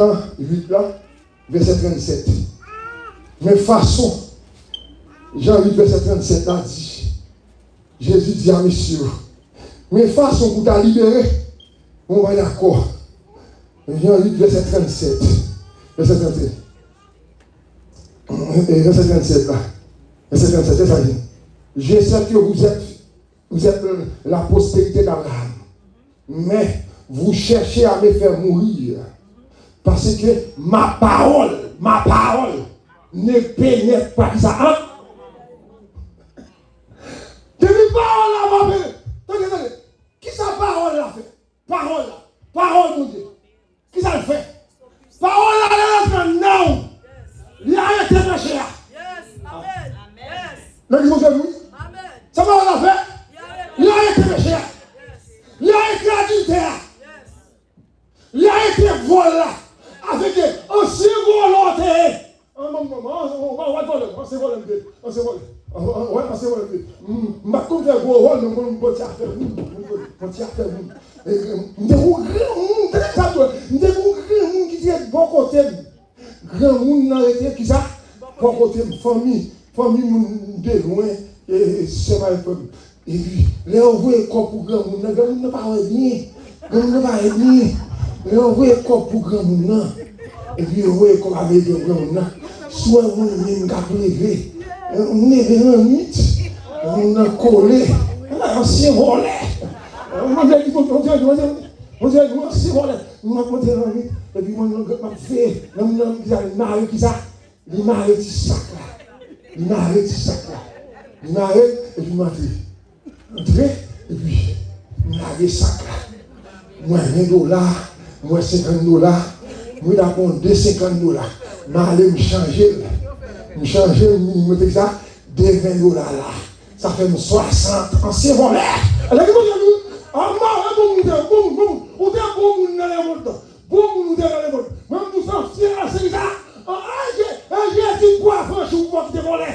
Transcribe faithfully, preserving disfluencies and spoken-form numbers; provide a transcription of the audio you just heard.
Jan uit la, vèsè trannsèt. Men fason Jan uit, vèsè trannsèt la di, Jezi di a mesye yo, men fason pou ta libere, mwen pa dakò. Jan uit, vèsè trannsèt. Vèsè trannsèt. E vèsè trannsèt la. Vèsè trannsèt, se sa li di. Je sais que vous êtes, vous êtes la postérité d'Abraham. Mais vous cherchez à me faire mourir. Parce que ma parole, ma parole ne pénètre pas. Kisa? Depi pawòl la pa pe-, tande, tande. Kisa pawòl la fè? Pawòl la. Pawòl Bondye. Kisa l fè? Pawòl la lè l antre anndan w, li arete peche a. Legliz Bondye, wi. Sa pawòl la fè? Li arete peche a. Li arete adiltè a. Li arete vòl la. Afin ke ansyen vòlè w te ye. An, manman, manman, an, an, an, an, vòlè, ansyen vòlè m te ye. Ansyen vòlè. An, an, an, wè, ansyen vòlè m te ye. M, m pa t konn fè gwo vòl, men m konn bandi afè moun. M konn bandi afè moun. E, e, m te gon granmoun, tande sa m di w, m te gon granmoun ki te ret bò kote m. Granmoun nan rete kisa? Bò kote m. Fanmi, fanmi moun de lwen, e, e, sè m avèk frè m. Epi, lè yo voye kòb pou granmoun nan, granmoun nan pa wè byen. Granmoun nan pa wè byen. Lè yo voye kòb pou granmoun nan, epi yo voye kòb ameriken pou granmoun nan, si w wè mwen menm k ap leve, m leve nan nwit, granmoun nan kole. Ansyen vòlè. Mwen di, Bondye, Bondye, Bondye, ansyen vòlè. Mwen ap monte nan nwit, epi mwen nan granmoun nan veye. Granmoun nan mare kisa? Li mare ti sak la. Li mare ti sak la. Li mare, epi m antre. Antre, epi m lage sak la. M wè ven dola, m wè senkant dola. M wè dakò de senkant dola. M ale, m chanje l. M chanje l, m mete sa, de ven dola la. Sa fè m swasant ansyen vòlè. Lè ki Bondye di, a mare bon moun, bon moun, bon moun. Ou te bon moun nan lemonn. Bon moun ou te nan lemonn. Mwen, m di w sa, ansyen, ansyen sa. An, an, Je-, an, Jezi pou afranchi w pou w kite vòlè.